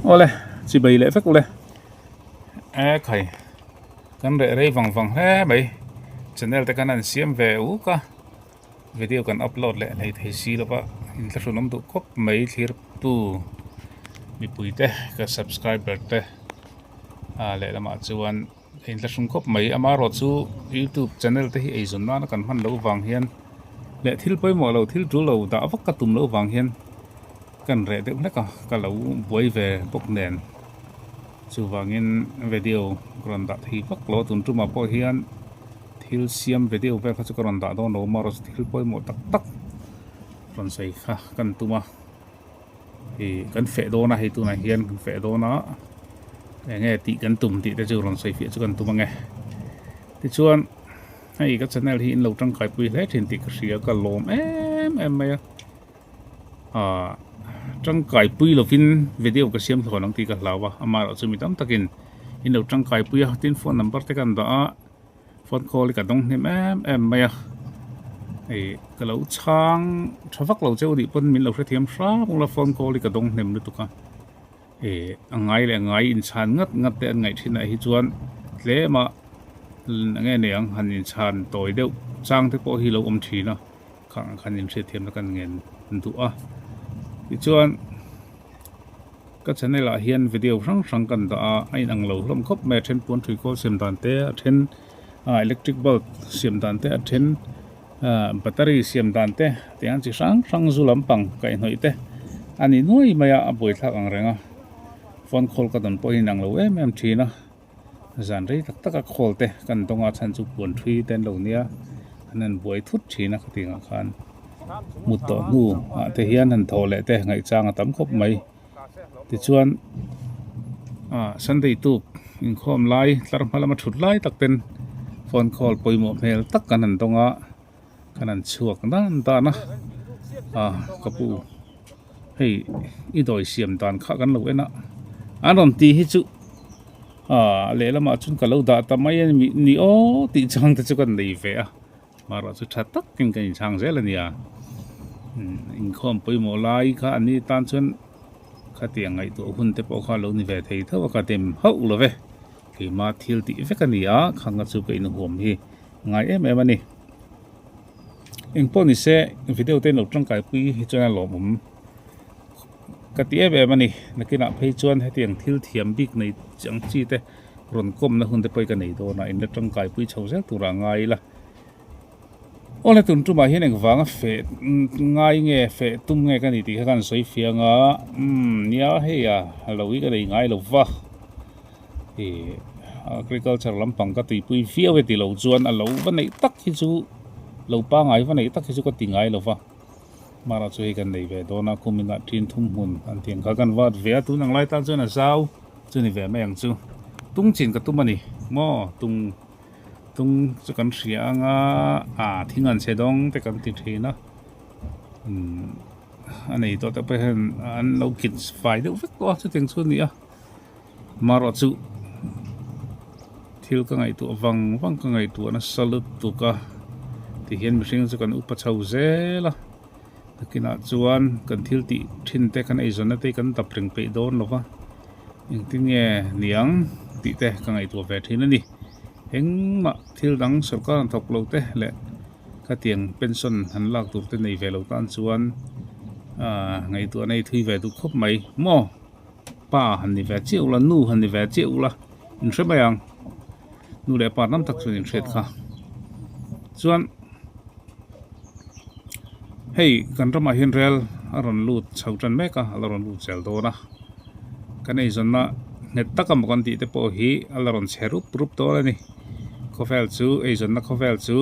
Awle chibei leh vek ule e khai kan reh rei vang vang hle mai channel te khan an siam ve uk a video kan upload leh hlei thei si lova inthlahrun awm duh khawp mai thlir tu mipui te ka subscriber te ah lehlamah chuan a inthlahrun khawp mai amaherawh chu youtube channel te hi eizawn nana kan hman loh vang hian leh thil pawimawh lo thil tul lo dah vak ka tum loh vang hian kan reh deuh hlek a ka lo buai ve bawk nen chuvangin video ka rawn dah thei vak lo a tun tumah pawh hian thil siam video vel kha chu ka rawn dah dawn lo amaherawh chu thil pawimawh tak tak rawn sawi kha kan tum a. Ih kan feh dawn a hei tunah hian kan feh dawn a eng nge tih kan tum tih te chu rawn sawi fiah chu kan tum ang e tichuan hei ka channel hi in lo tangkai pui hle thin tih ka hria ka lawm em em mai a ah tangkai pui lovin video ka siam thlawn ang tih ka hlau a amaherawhchu mi tam takin in lo tangkai pui a tin phone number te kan dah a. Phone call hi ka dawng hnem em em mai a ih ka lo chhang tha vak lo cheu nih pawn min lo hrethiam hrang ula phone call hi ka dawng hnem lutuk a ih a ngai leh ngai inchhan ngat ngat te an ngaih thin ah hi chuan tlem a eng nge ni ang han inchhan tawi deuh chang te pawh hi lo awm thin a khang ang khan inhriatthiam na kan ngen duh a tichuan. Ka channel ah hian video hrang hrang kan dah a, a inang lo hlawm khawp mai a then puan hrui kawl siam dan te a then ah electric bulb siam dan te a then ah battery siam dan te tiang chi hrang hrang zu lampang kaihhnawih te a ni nuai mai a a buaithlak ang reng a phone call ka dawn pawh hi inang lo em em thin a. Zan rei tak tak a khawl te kan dawng a chhan chu puan thui te an lo nia an han buai thut thin a khatiang ah khan mut tawh hnu ah te hian han thawh leh te ngaihchang a tam khawp mai tichuan ah sunday tuk inkhawm lai tlar hma lama thut lai tak ten phone call pawimawh hmel tak kan han dawng a kan han chhuak dan dan a ah ka pu. Hei i dawi siam dan kha kan lo en a an rawn tih hi chu ah lehlamah chuan ka lo dah ta mai a ni ni aw tih chang te chu kan nei ve a marawh chu tha takin kan inchhang zel a nia inkhawm pawimawh lai kha an ni tan chuan khatiang ngaihtuah hun te pawh kha a lo ni ve thei tho a ka dem hauh lo ve keima thil tih vek a ni a khanga chu ka inhuam hi ngai em em a ni. Engpawh ni se video te lo tangkai pui hi chuan a lawmawm ka ti em em a ni nakinah phei chuan hetiang thil thiam bik nei ang chi te rawn kawmna hun te pawh hi ka nei dawn a in la tangkai pui chho zel turah a ngai ila awle tun tumah hian engvanga feh ngai nge feh tum nge ka ni tih kha ka han sawi fiang a umm nia hei a lo hi ka nei ngai lo va. Ih agriculture lampang ka tuipui viau e tilo chuan a lo va neih tak hi chu lo pangai va neih tak hi chu ka ti ngai lo va mara chu hei kan nei ve dawn a kumin ah tin thum hmun an tih ang kha kan vat ve a tun ang lai tan chuan a zau chu ni ve mai ang chu tung chin ka tum a ni maw tung tung chu kan hria ang a ah thing an chhe dawng te kan ti thin a umm a nei tawh te pawh hian an lo kit fai deuh vek tawh a chutiang chu a ni a. Marawh chu thil ka ngaihtuah vang vang ka ngaihtuah nasa lutuk a tihian mihring chu kan upa chho zel a nakinah chuan kan thil tih thin te kan eizawnna te hi kan dap reng peih dawn lo va engtin nge niang tih te ka ngaihtuah ve thin a ni engmah thil dang sawrkar an thawk lo te leh khatiang pension han lak tur te nei ve lo tan chuan ah ngaihtuah na hi thui ve duh khawp mai maw. Pa han ni ve chiah ula nu han ni ve chiah ula in hre mai ang nu leh pa tam tak chuan in hriat kha chuan hei kan ramah hian rel a rawn lut chho tan mek a a la rawn lut zel dawn a kan eizawnna nghet tak emaw kan tih te pawh hi a la rawn chhe rup rup dawn a ni khawvel chu eizawnna khawvel chu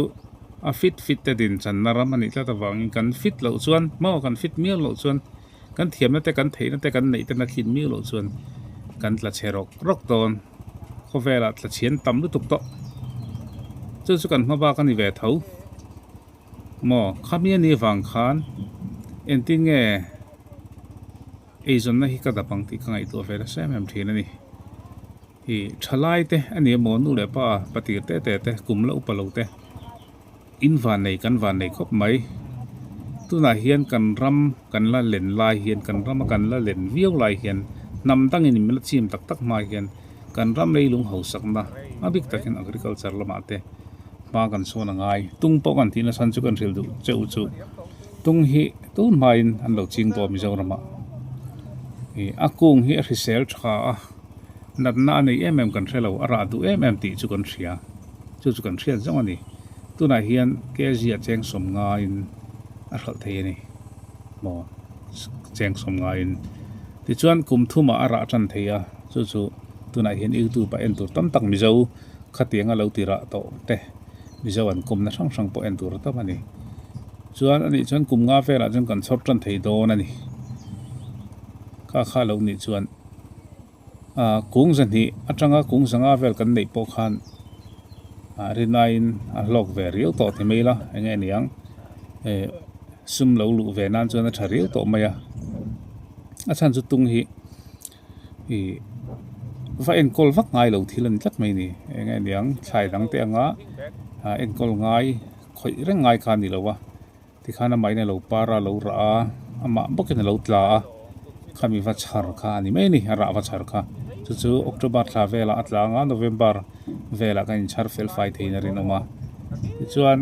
a fit fit te din channa ram a nih tlat avangin kan fit loh chuan maw kan fit miau loh chuan. Kan thiamna te kan theihna te kan neih ten a thlin miau loh chuan kan tla chhe rawk rawk dawn. Khawvelah tla chhian tam lutuk tawh. Chu chu kan hma bak a ni ve tho. Maw khami a ni vang khan engtin nge eizawnna hi ka dap ang tih ka ngaihtuah ve nasa em em thin a ni. Ih thalai te a ni emaw nu leh pa patir te te te kum la upa lo te. In van nei kan van nei khawp mai tunah hian kan ram kan la len lai hian kan rama kan la len viau lai hian Hnam dangin min la chim tak tak hma hian kan ram leilung hausakna a bik takin agriculture lamah te hma kan sawn a ngai. Tung pawh kan tih nasa chu kan hrilh duh cheu chu tung hi tun hmain an lo ching tawh Mizoramah. Ih a kung hi a hrisel tha a, natna a nei em em kan hre lo, a rah duh em em tih chu kan hria, chu chu kan hriat zawng a ni. Tunah hian kg a cheng sawm ngaiin a hralh thei a ni maw cheng sawm ngaiin. Tichuan kum thumah a rah tan thei a, chu chu tunah hian youtube ah en tur tam tak Mizo khatianga lo ti rah tawh te Mizo an kawmna hrang hrang pawh en tur a tam a ni. Chuan anih chuan kum nga velah chuan kan chhawr tan thei dawn a ni. Kha kha lo nih chuan ah kung zahnih atanga kung zanga vel kan neih pawh khan ah rinaiin a hlawk ve riau tawh ti mai ila eng nge niang eh sum lo luh ve nan chuan a tha riau tawh mai a a chhan chu tung hi ih va enkawl vak ngai lo thil a ni tlat mai a ni eng nge niang thlai dang te anga ah enkawl ngai khawih reng ngai kha a ni lo a. Tikhan amahin a lo par a, a lo rah a, amah bawkin a lo tla a, khami va chhar kha a ni mai a ni, a rah va chhar kha. Chu chu October thla velah a tla ang a, November velah kan inchhar fel fai theiin a rinawm a. Tichuan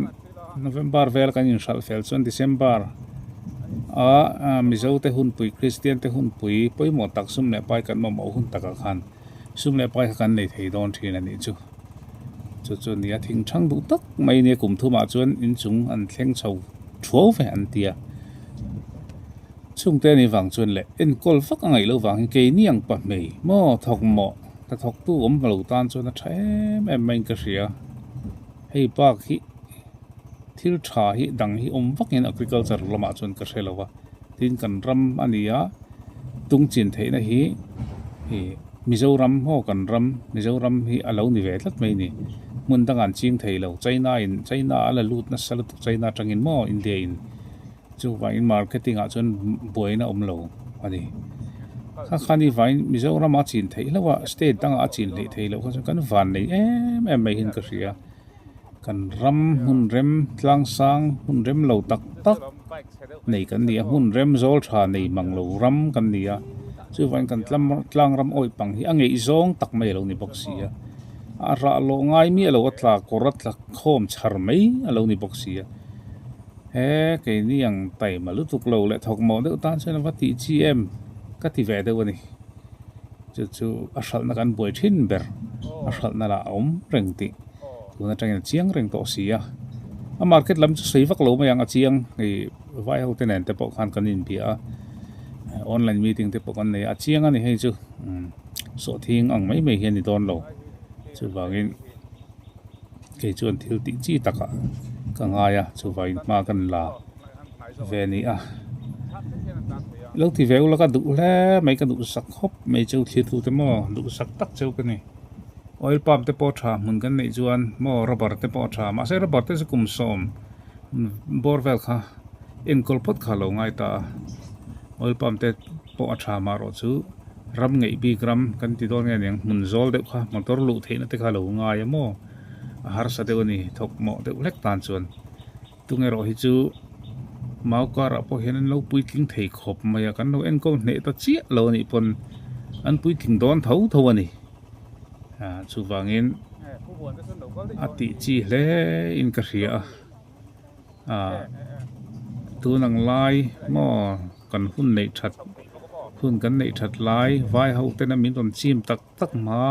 November vel kan inhralh fel chuan December a Mizo te hunpui Kristian te hunpui pawimawh tak sum leh pai kan mamawh hun takah khan sum leh pai kha kan nei thei dawn thin a nih chu. Chu chu nia thing thang duh tak mai nia kum thumah chuan inchung an thleng chho thuau ve an ti a chhungte anih vang chuan leh enkawl vak a ngaih loh vang hi keini ang pa hmei maw thawk mawh hnathawk tu awm lo tan chuan a tha em em maiin ka hria hei bak hi thil tha hi dang hi awm vakin agriculture lamah chuan ka hre lo a. Tin kan ram a ni a, tung chin theihna hi ih Mizoram maw kan ram Mizoram hi a lo ni ve tlat mai a ni. Hmun dangah an ching thei lo, China in China a la lut nasa lutuk China atangin maw India in chuvangin marketing ah chuan buaina a awm lo a ni. Kha khan i vain Mizoram a chin theih hlauh a, state dangah a chin hleih theih loh kha chuan kan van nei em em mai hian ka hria. Kan ram hmun rem tlang sang hmun rem lo tak tak nei kan ni a hmun rem zawl tha nei mang lo ram kan ni a chuvangin kan tlang ram awih pang hi a ngeih zawng tak mai a lo ni bawk si a a rah lawh ngai miah lo a tla kawr a tla khawm chhar mai a lo ni bawk si a he keini ang taima lutuk lo leh thawk mawh deuh tan chuan a va tih chi em ka ti ve deuh a ni chu chu a hralhna kan buai thin ber a hralhna lah a awm reng tih. Tun atangin a chiang reng tawh si a, a market lam chu sawi vak lo mai ang a chiang hei vai ho te nen te pawh khan kan inbia a online meeting te pawh kan nei a a chiang a ni hei chu umm sawhthing ang mai mai hi a ni dawn lo chuvangin kei chuan thil tih chi takah ka ngai a chuvangin hma kan la ve a ni a lo ti ve ula ka duh hle mai ka duhsak khawp mai chu thlir tute maw duhsak tak cheu ka ni. Oil palm te pawh tha hmun kan neih chuan maw rubber te pawh a tha mahse rubber te chu kum sawm bawr vel kha enkawl phawt kha a lo ngai ta a oil palm te pawh a tha mah erawh chu ram ngeih bik ram kan ti dawn nge niang hmun zawl deuh kha motor luh theihna te kha a lo ngai a maw a harsa deuh a ni thawk mawh deuh hlek tan chuan tung erawh hi chu mau karah pawh hian an lo puitling thei khawp mai a kan lo enkawl hneh ta chiah lo a nih pawn an puitling dawn tho tho a ni. Ah chuvangin a tih chi hle in ka hria a ah tun ang lai maw kan hun neih that hun kan neih that lai vai ho tena min rawn chim tak tak hma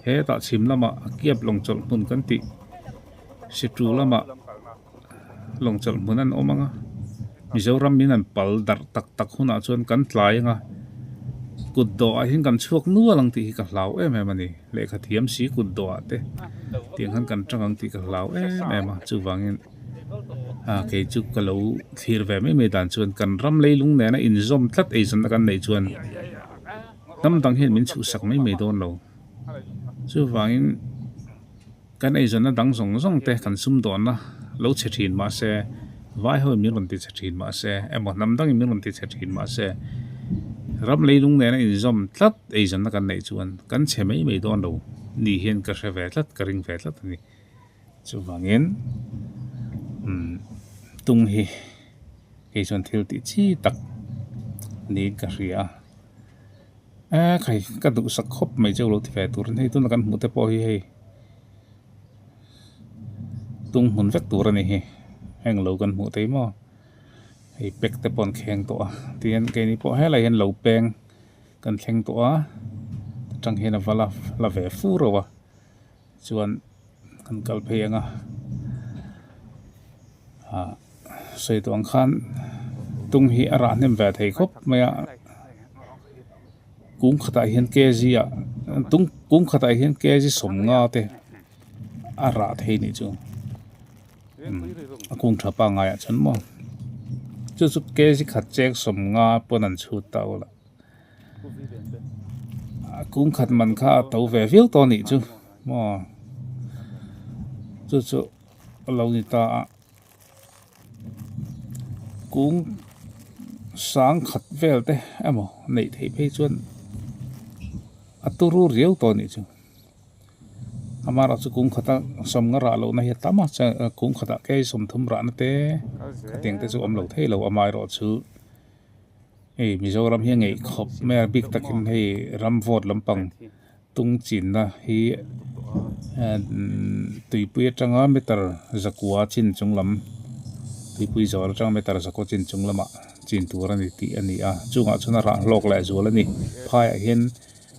hetah chhim lamah a kiap lawng chawlh hmun kan tih situ lamah. Lawng chawlh hmun an awm ang a, Mizoram min an pal darh tak tak hunah chuan kan tlai ang a, kut dawhah hian kan chhuak nual ang tih hi ka hlau em em a ni, lehkha thiam si kut dawhah te tiang khan kan tang ang tih ka hlau em em a, chuvangin ah kei chu ka lo thlir ve mai mai dan chuan kan ram leilung nena inzawm tlat eizawnna kan neih chuan hnam dang hian min chhuhsak mai mai dawn lo, chuvangin. Kan eizawnna dang zawng zawng te kan sumdawnna lo chhe thin mah se, vai ho in min rawn ti chhe thin mah se, emaw hnam dang in min rawn ti chhe thin mah se, ram leilung nena inzawm tlat eizawnna kan neih chuan kan chhe mai mai dawn lo ni hian ka hre ve tlat, ka ring ve tlat a ni. Chuvangin umm tung hi kei chuan thil tih chi tak niin ka hria a. E khai ka duhsak khawp mai chu lo ti ve tur hei tuna kan hmuh te pawh hi hei tung hmun vek tur a ni hi heng lo kan hmuh thei maw hei pack te pawh an thleng tawh a tihian keini pawh helai hian lo peng kan thleng tawh a atang hian a va la la ve fur lo a chuan kan kal phei ang a ah sawi tawh ang khan tung hi a rah hnem ve thei khawp mai a kung khatah hian kg ah tung kung khatah hian kg sawmnga te a rah thei a nih chu a kung tha pangngai ah chuan maw chu chu kg khat cheng sawmnga pawn an chhut ta ula. A kung khat man kha a to ve viau tawh a nih chu maw chu chu a lo ni ta a kung sang khat vel te emaw neih theih phei chuan a turu riau tawh a nih chu amaherawhchu chu kung khata sawmnga rah lohna hi a tam a kung khatah kei sawmthum rahna te khatiang te chu a awm lo thei lo amaherawhchu. Hei Mizoram hi a ngeih khawp mai a bik takin hei ram vawt lampang tung chinna hi tuipui atanga meter zakua chin chung lam tuipui zawr atanga meter zakua chin chung lamah chin tur a ni tih a ni a chungah chuan a rah hlawk leh zual a ni phaiah hian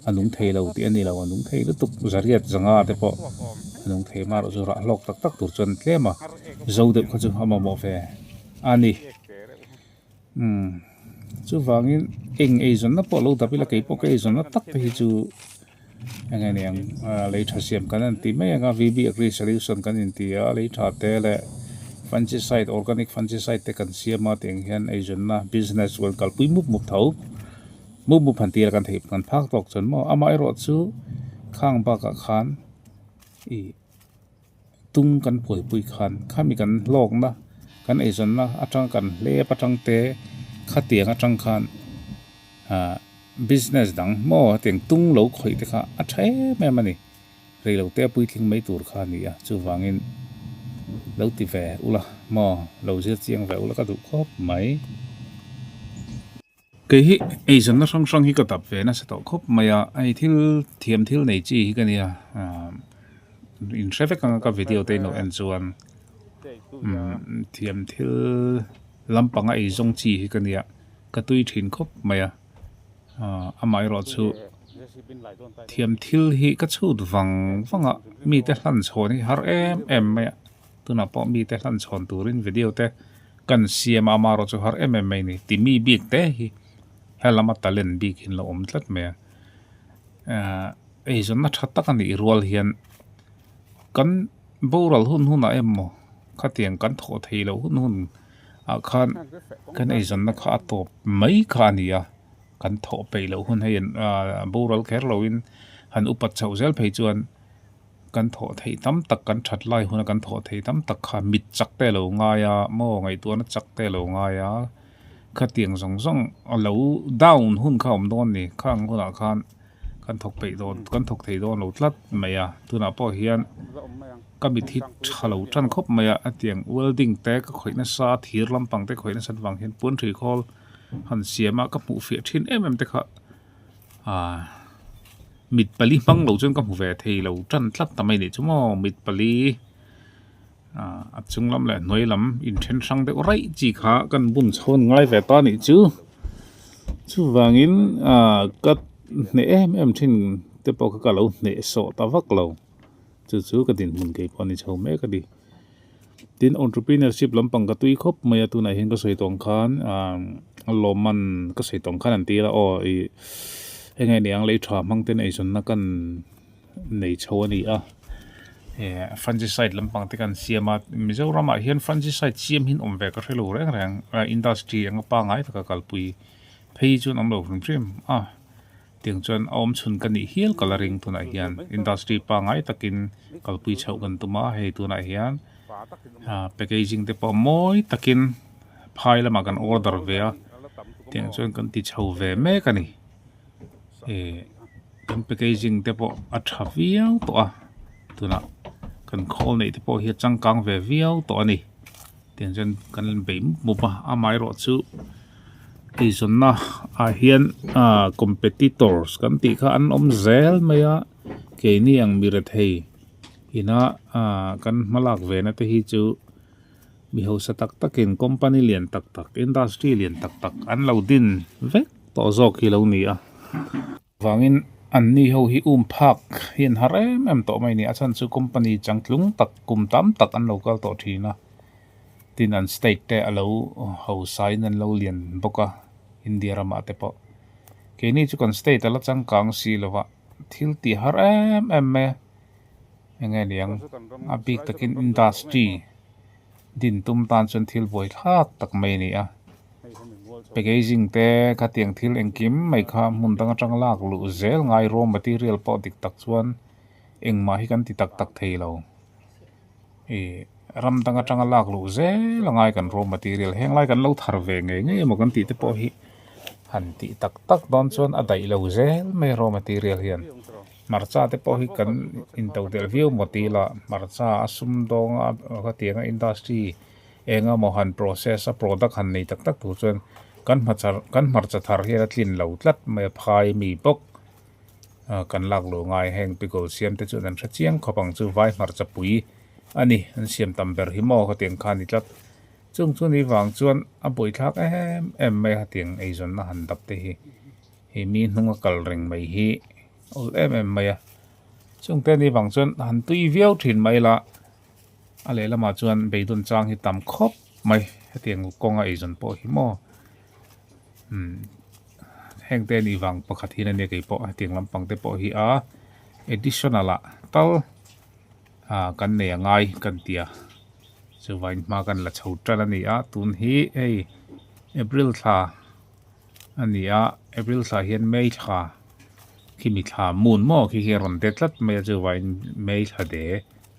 a nung thei lo tih a ni lo a nung thei lutuk zariat zanga te pawh a nung thei amaherawhchu rah hlawk tak tak tur chuan tlem a zo deuh kha chu a mamawh ve a ni. Umm chuvangin eng eizawnna pawh lo dap ila kei pawh ka eizawnna tak te hi chu eng nge niang ah lei tha siam kan han ti mai ang a V B agri solution kan inti a lei tha te leh fungicide organic fungicide te kan siam a tiang hian eizawnna business chu kan kalpui mup mup tho mup mup han tir a kan theih kan phak tawk chuan maw amaherawhchu khang bakah khan ih. Tung kan buaipui khan khami kan hlawkna kan eizawnna atang kan hlep atang te khatiang atang khan ah business dang maw hetiang tung lo khawih te kha a tha em em a ni rei lo te a puitling mai tur kha a ni a chuvangin lo ti ve ula maw lo zir chiang ve ula ka duh khawp mai. Kei hi eizawnna hrang hrang hi ka dap ve nasa tawh khawp mai a, hei thil thiam thil nei chi hi ka nia ah in hre vek anga ka video te inlo en chuan umm thiam thil lampanga eizawng chi hi ka nia ka tui thin khawp mai a ah amaherawhchu thiam thil hi ka chhut vang vang a mite hlan chhawn hi har em em mai a tunah pawh mite hlan chhawn turin video te. Kan siam a amaherawh chu har em em mai a ni. Ti mi bik te hi helama talent bik hi an lo awm tlat mai a. Ahh eizawnna tha tak a nih rual hian kan boral hun hunah emaw khatiang kan thawh theih loh hun hun ah khan kan eizawnna kha a tawp mai kha a ni a. Kan thawh peih loh hun hei ahh boral kher loin han upat chhoh zel phei chuan. Kan thawh theih tam tak kan that lai huna kan thawh theih tam tak kha mit chak te a lo ngai a maw ngaihtuahna chak te a lo ngai a khatiang zawng zawng a lo down hun kha a awm dawn a ni khang hunah khan kan thawk peih dawn kan thawk thei dawn lo tlat mai a tunah pawh hian ka mit hi tha lo tan khawp mai a hetiang welding te ka khawih nasa thir lampang te khawih nasat vang hian puan hrui khawl han siam a ka hmuh fiah thin em em te kha. Ahh mit pali hmang lo chuan ka hmu ve thei lo tan tlat ta mai a nih chu maw mit pali ahh a chung lam leh hnuai lam inthen hrang deuh raih chi kha kan bun chhawn ngai ve ta a nih chu chuvangin ahh ka hneh em em thin te pawh kha ka lo hneh sawh ta vak lo chu chu ka dinhmun keipawh a ni chho mek a ni. Tin entrepreneurship lampang ka tui khawp mai a tunah hian ka sawi tawng khan ah lawmman ka sawi tawng khan an tir a aw ih eng nge niang lei tha hmang ten eizawnna kan nei chho a ni a eh fungicide lampang te kan siam a Mizoramah hian fungicide siam hi an awm ve ka hrelo reng reng a industry anga pangngai taka kalpui phei chuan awm lo hrim hrim a. Tiang chuan a awm chhun ka nih hial ka la ring tunah hian industry pangngai takin kalpui chhoh kan tum a hei tunah hian ah packaging te pawh mawi takin phai lamah kan order ve a tiang chuan kan ti chho ve mek a ni eh kan packaging te pawh a tha viau tawh a tunah kan khawl neih te pawh hi a changkang ve viau tawh a ni. Tiang chuan kan bei mup mup a amaherawhchu. Eizawnna ah hian ah competitors kan tih kha an awm zel mai a keini ang mi rethei ina ah kan hma lak ve na te hi chu mi hausa tak tak in company lian tak tak industry lian tak tak an lo din vek tawh zawk hi lo ni a. Vangin anni ho hi um phak hi an har em em tawh mai a ni. A chhan chu company changtlung tak kum tam tak an lo kal tawh thin a. Tin an state te a lo hausa in an lo lian bawk a India ramah te pawh. Keini chu kan state a la changkang si lo va thil tih har em em mai a. Enge niang a bik takin industry din tum tan chuan thil buai thlak tak mai a ni a. Packaging te khatiang thil engkim mai kha hmun dang atang lak luh zel ngai raw material pawh dik tak chuan engmah hi kan ti tak tak thei lo. Ih ram dang atanga lak luh zel a ngai kan raw material heng lai kan lo thar ve ngei ngei emaw kan tih te pawh hi han tih tak tak dawn chuan a daih lo zel mai raw material hian. Hmarcha te pawh hi kan intodelh viau maw tih lah hmarcha a sumdawng a khatiang a industry eng emaw han process a product han nei tak tak tur chuan kan hmachar kan hmarcha thar hian a tlin lo tlat mai a phai mi bawk ah kan lak luh ngai heng pickle siam te chuan an hre chiang khawp ang chu vai hmarcha pui a ni an siam tam ber hi maw khatiang kha a ni tlat chung chu ni vang chuan a buaithlak em em mai a hetiang eizawnna han dap te hi hei mi hnung a kal reng mai hi awl em em mai a chung te ni vang chuan han tui viau thin mai la. A lehlamah chuan beidawn chang hi tam khawp mai hetiang kawnga eizawn pawh hi maw umm heng te anih vang pakhat hian ania kei pawh hetiang lampang te pawh hi a additional ah tal ah kan nei a ngai kan ti a chuvangin hma kan la chho tan a ni a tun hi hei April thla a ni a April thla hian May thla khimi thla moon maw khi hi a rawn de tlat mai a chuvangin May thla de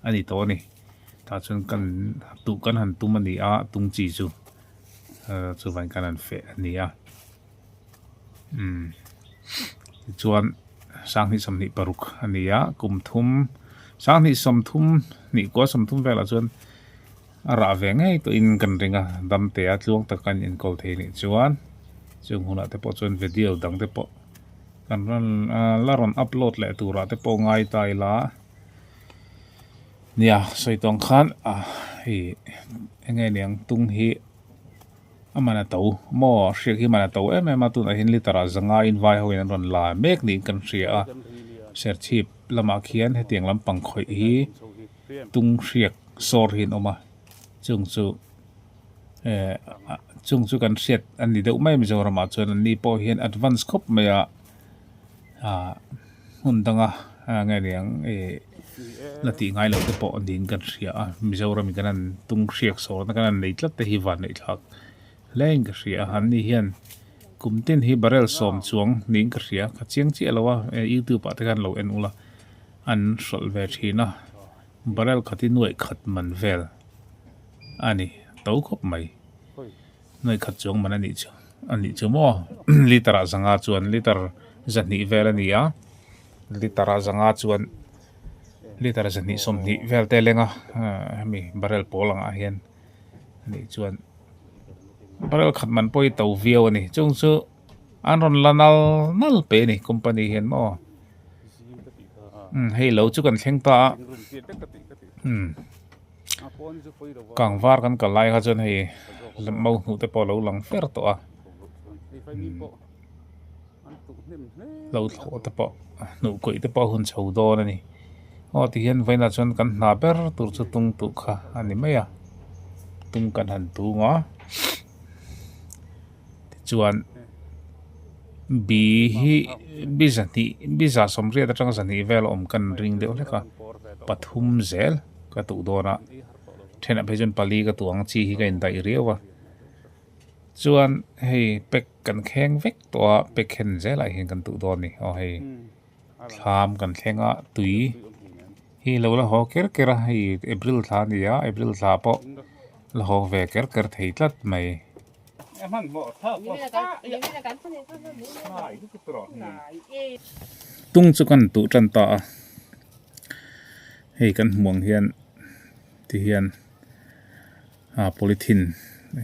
a ni tawh a ni tah chuan kan tuh kan han tum a ni a tung chi chu ahh chuvangin kan han feh a ni a umm tichuan sanghnih 26 a ni a kum thum sanghnih 30 hnih kua 30 velah chuan a rah ve ngei tawhin kan ring a dam te a tluang tak an inkawl thei anih chuan chung hunah te pawh chuan video dang te pawh kan rawn ahh la rawn upload leh turah te pawh ngai ta ila nia sawi tawng khan ah hei eng nge niang tung hi a man a to maw hriak hi man a to em em a tunah hian liter ah zanga in vai ho in an rawn la mek niin kan hria a serchhip lamah khian hetiang lampang khawih hi tung hriak sawr hi an awm a chung chu eh chung chu kan hriat a ni deuh mai Mizoram ah chuan an ni pawh hian advance khawp mai a ah hmun danga nge niang ih la tih ngai loh te pawh niin kan hria a Mizoram in kan han tung hriak sawr na kan han nei tlat te hi van neih thlak hle in ka hria a an ni hian kum tin hi barrel sawm chuang niin ka hria ka chiang chiah lo a youtube ah te khan lo en ula an hrawlh ve thin a barrel khat hi nuaih khat man vel a ni to khawp mai nuaih khat chuang man a nih chu a nih chu maw liter ah zanga chuan liter zahnih vel a ni a liter ah zanga chuan liter zahnih 20 vel te a leng a hemi barrel pawl ang ah hian a nih chuan barrel khat man pawh hi to viau a ni chung chu. An rawn la nal nal pe a ni company hian maw umm hei lo chu kan thleng ta a umm kangvar kan kal lai kha chuan hei mau hnuh te pawh a lo lang fer tawh a umm lo thlawh te pawh hnuh kawih te pawh a hun chho dawn a ni aw tihian vawiinah chuan kan hna ber tur chu tung tuh kha a ni mai a tung kan han tung a. Tichuan bi hi bi zahnih bi za 80 atanga 200 vel a awm kan ring deuh hlek a pathum zel ka tuh dawn a thenah phei chuan pali ka tuh ang chi hi ka indaih riau a chuan hei pack kan kheng vek tawh a pack khen zelah hian kan tuh dawn a ni aw hei thlam kan thleng a tui hi lo la haw ker ker a hei April thla a ni a April thla pawh la haw ve ker ker thei tlat mai. Tung chu kan tuh tan ta a hei kan hmuh ang hian ti hian ah polythene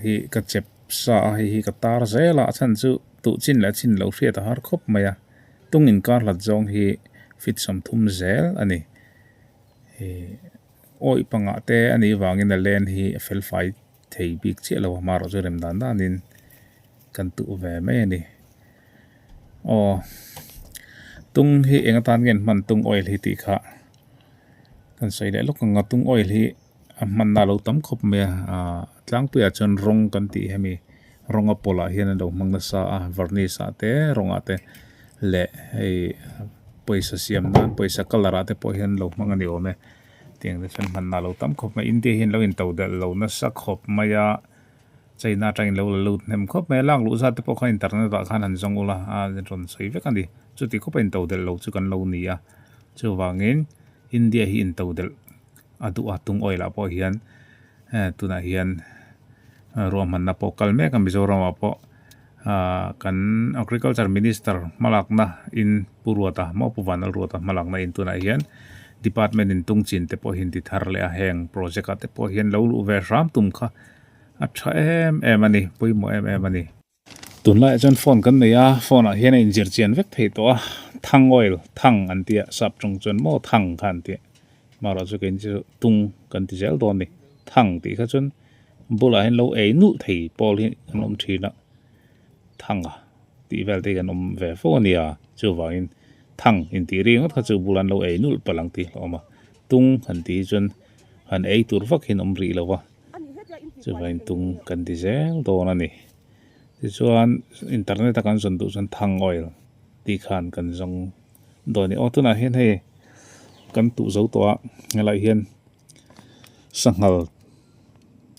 hi ka chep. sa a hei hi ka tar zel a a chhan chu tuh chin leh chin loh hriat a har khawp mai a tung inkar hlat zawng hi feet 30 zel a ni ih awih pangah te a nih vangin a len hi a fel fai thei bik chiah lo a hmarawh chu rem dan danin kan tuh ve mai a ni aw tung hi eng atan nge an hman tung oil hi tih kha kan sawi leh lawk ang a tung oil hi a hmanna a lo tam khawp mai a ahh tlangpuiah chuan rawng kan tih hemi rawng a pawlh ah hian an lo hmang nasa a varnish ah te rawng ah te leh hei pawisa siam nan pawisa colour ah te pawh hian an lo hmang a ni awm e tiang te chuan hmanna a lo tam khawp mai India hian lo in to delh lo nasa khawp mai a China atangin lo la lut hnem khawp mai a lak luh zat te pawh khan internet ah khan han zawng ula a rawn sawi vek a ni chuti khawpa in to delh lo chu kan lo ni a chuvangin India hi in to delh a duh a tung oil ah pawh hian tunah hian ruahmanna pawh kal mek a Mizoram ah pawh ah kan agriculture minister hmalakna in Pu Ruata maw Pu Vanlalruata hmalakna in tunah hian department in tung chin te pawh hi an ti thar leh a heng project ah te pawh hian lo luh ve hram tum kha a tha em em a ni pawimawh em em a ni. Tunlaiah chuan phone kan nei a, phone ah hian a inzir chian vek thei tawh a, thang oil, thang an tia, sap tawng chuan maw thang kha an tia, marawh chu keini chu tung kan ti zel dawn a ni, thang tih kha chuan bulah hian lo ei nulh thei pawl hi an awm thin a, thanga tih vel te hi kan awm ve fo a nia, chuvangin thang intih ri ngawt kha chu bulah an lo ei nulh palh ang tih hlauhawm a, tung han tih hi chuan han ei tur vak hi an awm rih lo va. Chuvangin tung kan ti zel dawn a ni. Tichuan internet a kan zawn duh chuan thang oil tih khan kan zawng dawn a ni. Aw tunah hian hei kan tuh zo tawh a helaiah hian sanghal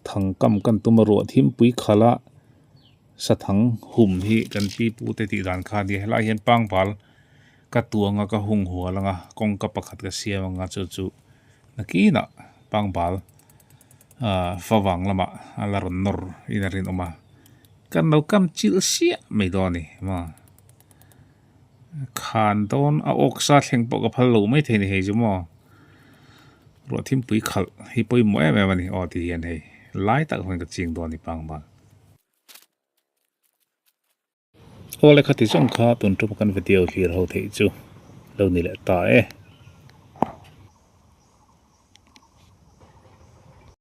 thang kam kan tum a ruah thimpui khalh a sathang hum hi kan pi pu te tih dan kha a ni a helaiah hian pangbal ka tuang a ka hung hual ang a kawngka pakhat ka siam ang a chu chu nakinah pangbal. Ahh favang lamah a la rawn nawr in a rinawm a kan lo kam chilh siah mai dawn a ni maw khan dawn a awk sa thleng pawh ka phal lo mai thei a ni hei chu maw ruah thimpui khalh hi pawimawh em em a ni aw ti hian hei lai tak hian ka ching dawn a ni pangbal. Aw le khati zawng kha tun tum kan video hlir ho theih chu lo ni leh ta e.